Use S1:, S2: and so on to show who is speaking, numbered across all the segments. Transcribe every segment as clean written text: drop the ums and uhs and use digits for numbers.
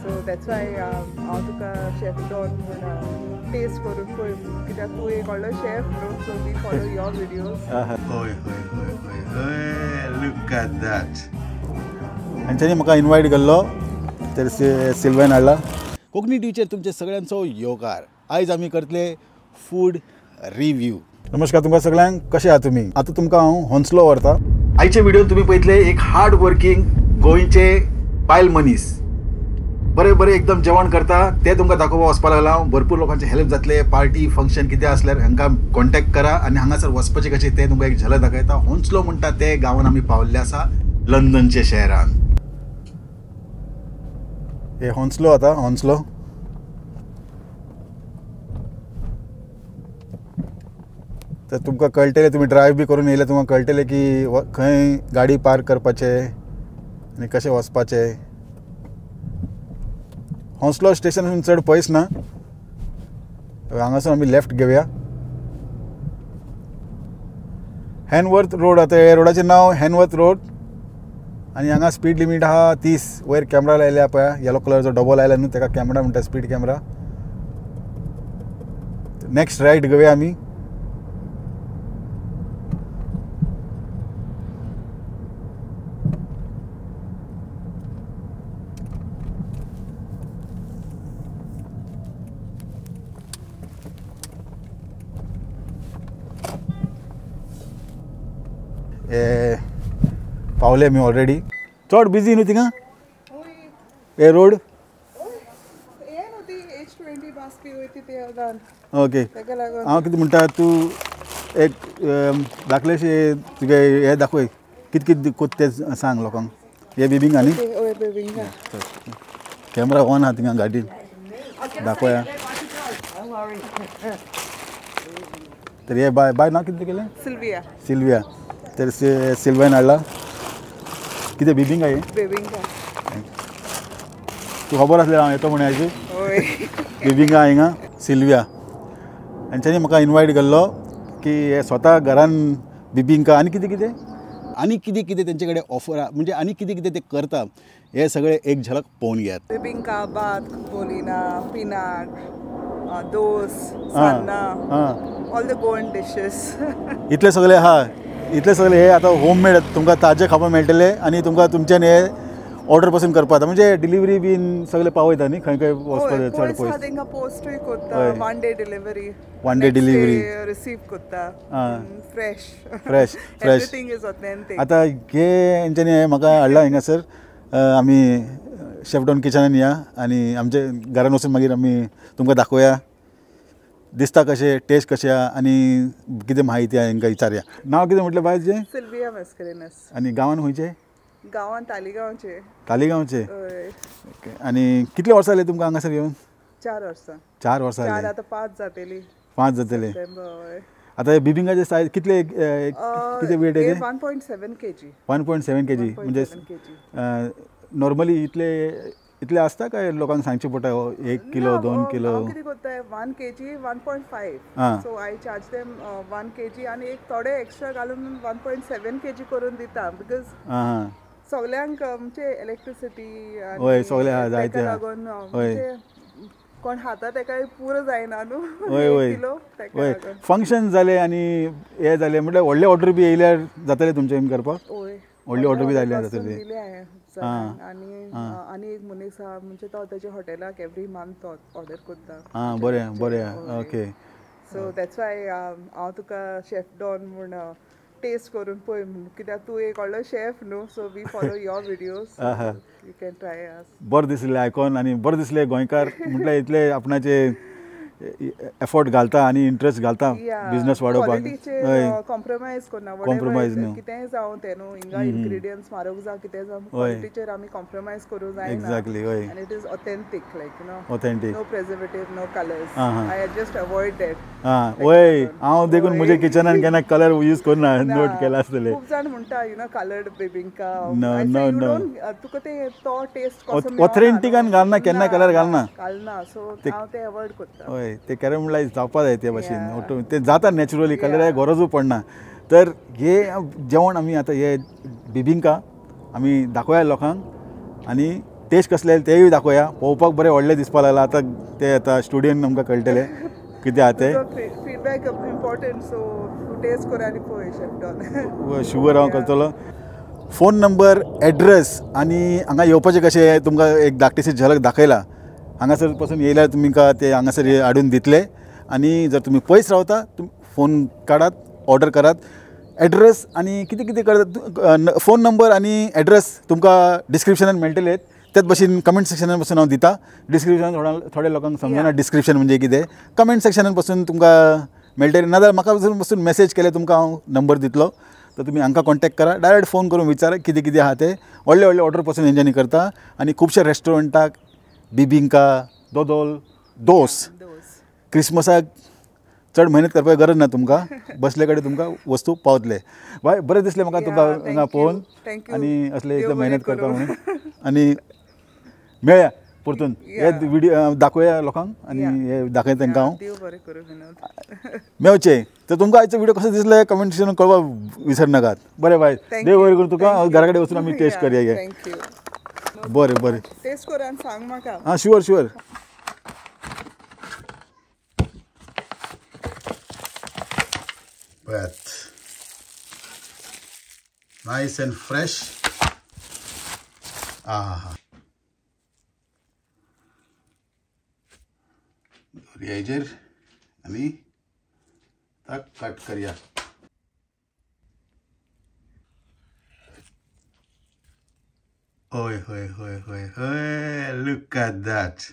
S1: So that's why हांव तुका chef don म्हूण टेस्ट करून पळय कित्याक तूं एक व्हडलो शेफ न्हू, so we follow your videos.
S2: हय हय हय हय हय, लूक एट that.
S3: हांच्यांनी म्हाका इनवायट केल्लो तर सिल्वेन हाडला. कोंकणी टीचर तुमचे सगळ्यांचो येवकार. आयज आमी करतले फूड रिव्यू. नमस्कार तुमकां सगळ्यांक, कशें आहा तुमी? आतां तुमकां हांव होन्सलो व्हरता. आयच्या व्हिडियोन तुमी पळयतले एक हार्ड वर्किंग गोंयचे बायल मनीस, बरें बरें एकदम जेवण करता, ते तुमकां दाखोवपाक वचपाक लागला हांव. भरपूर लोकांचे हेल्प जातले. पार्टी फंक्शन कितें आसल्यार हांकां कॉन्टेक्ट करा आनी हांगासर वचपाचें कशें तें तुमकां एक झलक दाखयता. होन्सलो म्हणटा ते गांवान आमी पावल्ले आसा, लंडनचे शहरान. हे होन्सलो आतां, होन्सलो तर तुमकां कळटलें, तुमी ड्रायव्ह बी करून येयल्यार तुमकां कळटलें की खंय गाडी पार्क करपाचें आनी कशें वचपाचें. होन्सलो स्टेशन चड पयस ना, हांगासून आमी लेफ्ट घेवया. हॅनवर्थ रोड, आतां ह्या रोडाचें नांव हॅनवर्थ रोड आनी हांगा स्पीड लिमीट आहा 30. वयर कॅमरा लायल्या पळय, येलो कलरचो डबो लायला न्हू, ताका कॅमरा म्हणटा, स्पीड कॅमरा. नेक्स्ट रायट घेवया आमी. पावले आमी ऑलरेडी. चड बिजी न्हू थिंगा हे रोड. ओके, हांव कितें म्हणटा, तूं एक दाखलेशे तुगे हे दाखय, कितें कितें कोत्ता तें सांग लोकांक. हे बिबिंगा न्ही, कॅमरा ऑन आहा थिंगा गाडीन, दाखोया. तर हे बाय बाय नांव कितें केलें?
S1: सिल्विया.
S3: सिल्विया, तर सिल्वेन हाडला. कितें बिबिंगा हे?
S1: बिबिंगा.
S3: तूं खबर आसलें हांव येतो म्हण आयज? बिबिंगा हिंगा सिल्विया हांच्यांनी म्हाका इनवायट केल्लो की हे स्वता घरान बिबिंका आनी कितें कितें आनी कितें कितें तेंचे कडेन ऑफर आहा, म्हणजे आनी कितें कितें ते करता, हे सगळे एक झलक पळोवन घेयात.
S1: बिबिंका, भात, बोलिना, पिनाट, दोस, सान्नां, ऑल the Goan dishes.
S3: इतले सगळे आहा, इतले सगळे हे आतां होममेड तुमकां ताजें खावपाक मेळटलें आनी तुमकां तुमच्यान हे ऑर्डर पासून करपाक जाता. म्हणजे डिलिव्हरी बीन सगळे पावयता न्ही खंय खंय वचपाक जाय चड पयस.
S1: तांकां पोस्टूय करता, one day delivery.
S3: One day delivery
S1: receive करता, fresh
S3: fresh fresh,
S1: everything is authentic.
S3: आतां हे हेंच्यांनी म्हाका हाडला हिंगासर. आमी शेफ डॉन किचनान या आनी आमचे घरान वचून मागीर आमी तुमकां दाखोवया दिसता कशें, टेस्ट कशें आहा आनी कितें म्हायती आहा हेंकां विचारया. नांव कितें म्हटलें बाय तुजें?
S1: सिल्विया मस्करेनस.
S3: आनी गांवान खंयचें?
S1: गांवान तालिगांवचें.
S3: तालिगांवचें. ओके, आनी कितले वर्सां जालीं तुमकां हांगासर येवन?
S1: 4 वर्सां.
S3: 4 वर्सां
S1: जालीं. आतां 5 जातलीं.
S3: 5 जातलीं. आतां हे बिबिंगाचे सायज कितले, कितें वेट येते?
S1: 1.7 kg.
S3: 1.7 kg म्हणजे नॉर्मली इतले इतले आसता काय लोकांक सांगचें पडटा 1 किलो 2 किलो?
S1: हांव कितें करता, 1 kg 1.5. So I charge them 1 kg आनी एक थोडे एक्स्ट्रा घालून 1.7 kg करून दिता, because सगळ्यांक म्हणजे इलेक्ट्रिसिटी
S3: हय सगळे आहा जायते
S1: लागून म्हणजे कोण खाता तेका पुरो जायना न्हू.
S3: हय हय हय, फंक्शन जालें आनी हें जालें म्हटल्यार व्हडले ऑर्डर बी येयल्यार जातलें तुमचें करपाक?
S1: हय,
S3: व्हडली ऑर्डर बी जाल्यार जातली.
S1: आनी आनी एक मनीस आहा म्हणजे तो तेच्या हॉटेलाक एवरी मंथ ऑर्डर करता.
S3: आं बरें बरें, ओके.
S1: सो that's why हांव तुका शेफ डॉन म्हूण टेस्ट करून पळय म्हूण, कित्याक तूं एक व्हडलो शेफ न्हू, so we follow your videos, you can try us.
S3: बरें दिसलें आयकोन आनी बरें दिसलें गोंयकार म्हटल्यार इतले आपणाचे एफर्ट घालता आनी इंट्रस्ट घालता बिजनेस वाडोवपाक.
S1: कॉम्प्रोमायज करना,
S3: कॉम्प्रोमायज न्हू,
S1: कितेंय जावं तें न्हू, हिंगा इन्ग्रेडियंट्स म्हारग जावं कितें जावं, क्वॉलिटीचेर आमी कॉम्प्रोमायज करूं जायना.
S3: एग्जॅक्टली, हय.
S1: आनी it is authentic, like you know,
S3: authentic,
S1: no preservative, no colours. I just avoid that.
S3: आं वय, हांव देखून म्हज्या किचनान केन्ना कलर यूज करना, नोट केला आसतलें.
S1: खूब जाण म्हणटा you know coloured bebinca,
S3: no no no,
S1: तुका ते तो टेस्ट कसो
S3: ऑथेंटिकान घालना, केन्ना कलर घालना
S1: घालना, सो हांव ते अवॉयड करता.
S3: हय, ते कॅरमलायज जावपा जाय ते भाशेन, ते जाता नॅचरली, कलराक गरजूय पडना. तर हे जेवण आमी आतां हे बिबिंका आमी दाखोवया लोकांक आनी टेस्ट कसले तेय दाखोवया. पळोवपाक बरें व्हडलें दिसपाक लागलां. आतां ते आतां स्टुडियोन आमकां कळटलें कितें आहा तें.
S1: फीडबॅक इम्पॉर्टंट, सो टेस्ट कर आनी पळय शेफ डॉन.
S3: शुअर हांव करतलो. फोन नंबर, एड्रेस आनी हांगा येवपाचें कशें तुमकां एक धाकटीशी झलक दाखयला. हांगासर पासून येयल्यार तुमकां ते हांगासर हाडून दितले. आनी जर तुमी पयस रावता तुमी फोन काडात, ऑर्डर करात. एड्रेस आनी कितें कितें करता, फोन नंबर आनी एड्रेस तुमकां डिस्क्रिप्शनान मेळटले. त्याच भशेन कमेंट सेक्शनान पासून हांव दिता. डिस्क्रिप्शनान थोड्या लोकांक समजना डिस्क्रिप्शन म्हणजे कितें. कमेंट सेक्शनान पासून तुमकां मेळटलें. नाजाल्यार म्हाका पासून मॅसेज केल्यार तुमकां हांव नंबर दितलो. तर तुमी हांकां कॉन्टेक्ट करा, डायरेक्ट फोन करून विचारा कितें कितें आहा तें. व्हडले व्हडले ऑर्डर पासून हेंच्यांनी करता. आनी खुबशे रेस्टॉरंटाक बिबिंका, दोदोल, दोस, क्रिसमसाक चड मेहनत करपाक गरज ना तुमकां, बसले कडेन तुमकां वस्तू पावतले. बाय, बरें दिसलें म्हाका तुमकां हांगा पळोवन आनी असले इतले मेहनत करता म्हणून. आनी मेळया परतून, हे व्हिडिओ दाखोवया लोकांक आनी हे दाखयता तांकां हांव. मेवचें. तर तुमकां आयचो व्हिडिओ कसो दिसले कमेंट सेक्शनान कळोवपाक विसरनाकात. बरें बाय, देव बरें करूं तुका. घरा कडेन वचून आमी टेस्ट करया. बरें बरें,
S1: टेस्ट कर आनी सांग म्हाका.
S3: आं, शुअर शुअर.
S2: पळयात, नायस अँड फ्रेश. आहा, हेजेर आनी आतां कट करया. हय हय हय हय हय, लूक एट that.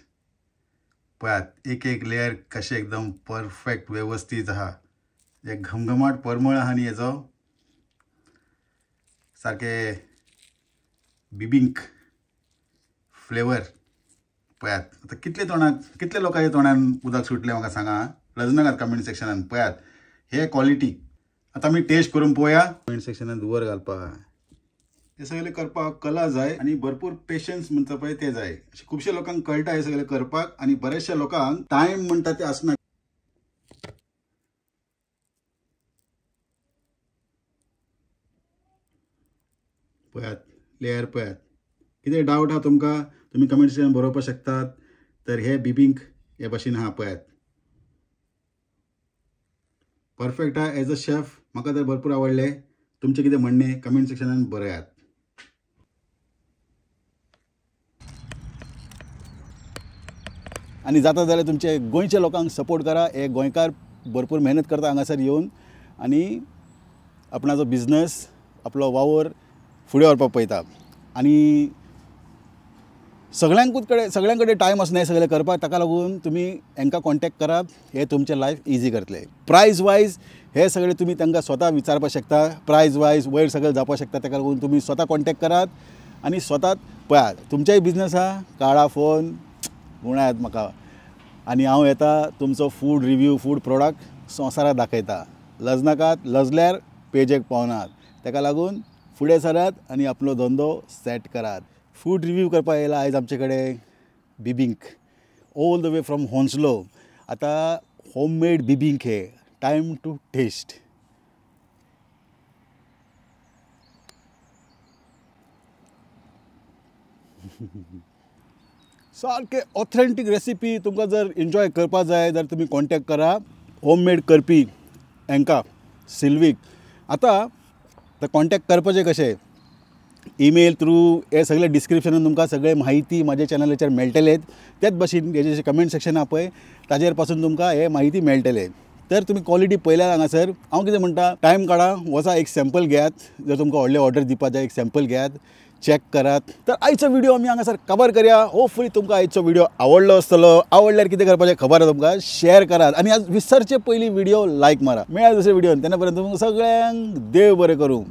S2: पळयात एक एक लेयर कशें एकदम परफेक्ट वेवस्थीत आहा. एक घमघमाट परमळ आहा न्ही हेजो, सारकें बिबिंक फ्लेवर. पळयात आतां कितले तोंडाक, कितले लोकांच्या तोंडान उदक सुटलें म्हाका सांगा. लजनाकात कमेंट सेक्शनान. पळयात हे क्वॉलिटी. आतां आमी टेस्ट करून पळोवया. कमेंट सेक्शनान धुंवर घालपाक हे सगळें करपाक कला जाय आनी भरपूर पेशन्स म्हणटा पळय ते जाय. अशें खुबशे लोकांक कळटा हें सगळें करपाक आनी बऱ्याचशा लोकांक टायम म्हणटा ते आसना. पळयात लेयर, पळयात. कितें डावट आहा तुमकां तुमी कमेंट सेक्शनान बरोवपाक शकतात. तर हे बिबिंक हे भाशेन आहा पळयात, परफेक्ट आहा. एज अ शेफ म्हाका तर भरपूर आवडलें. तुमचें कितें म्हणणें कमेंट सेक्शनान बरयात.
S3: आनी जाता जाल्यार तुमचे गोंयच्या लोकांक सपोर्ट करा. हे गोंयकार भरपूर मेहनत करता हांगासर येवन आनी आपणाचो बिजनस, आपलो वावर फुडें व्हरपाक पळयता. आनी सगळ्यांकूच कडेन सगळ्यां कडेन टायम आसना हें सगळें करपाक. ताका लागून तुमी हांकां कॉन्टेक्ट करात, हे तुमचें लायफ इजी करतले. प्रायज वायज हे सगळें तुमी तांकां स्वता विचारपाक शकता. प्रायज वायज वयर सगळें जावपाक शकता. ताका लागून तुमी स्वता कॉन्टेक्ट करात आनी स्वताच पळयात. तुमचेय बिजनस आहा, काडा फोन गुणायात म्हाका आनी हांव येता तुमचो फूड रिव्यू, फूड प्रोडक्ट संवसाराक दाखयता. लजनाकात, लजल्यार पेजेक पावनात. ताका लागून फुडें सरात आनी आपलो धंदो सेट करात. फूड रिव्यू करपाक येयला आयज आमचे कडेन bebinca, all the way from Hounslow. आतां होममेड बिबिंक हे, टायम टू टेस्ट. सारके ऑथेंटीक रेसिपी तुमकां जर एन्जॉय करपाक जाय जाल्यार तुमी कॉन्टेक्ट करा होममेड करपी हांकां, सिल्वीक. आतां कॉन्टेक्ट करपाचें कशें, ईमेल थ्रू हे सगळे डिस्क्रिप्शनान तुमकां सगळे म्हायती म्हाज्या चॅनलाचेर मेळटलेच. त्याच भशेन हेजे कमेंट सेक्शन आहा पळय ताजेर पासून तुमकां हे म्हायती मेळटले. तर तुमी क्वॉलिटी पळयल्यार हांगासर हांव कितें म्हणटा, टायम काडा, वचा एक सॅम्पल घेयात. जर तुमकां व्हडले ऑर्डर दिवपाक जाय एक सॅम्पल घेयात, चॅक करात. तर आयचो व्हिडिओ आमी हांगासर कवर करया. होपफुली तुमकां आयचो व्हिडिओ आवडलो आसतलो. आवडल्यार कितें करपाचें खबर आसा तुमकां, शेअर करात आनी आज विसरचे पयलीं व्हिडिओ लायक मारा. मेळ्या दुसरे व्हिडिओन, तेन्ना पर्यंत तुमकां सगळ्यांक देव बरें करूं.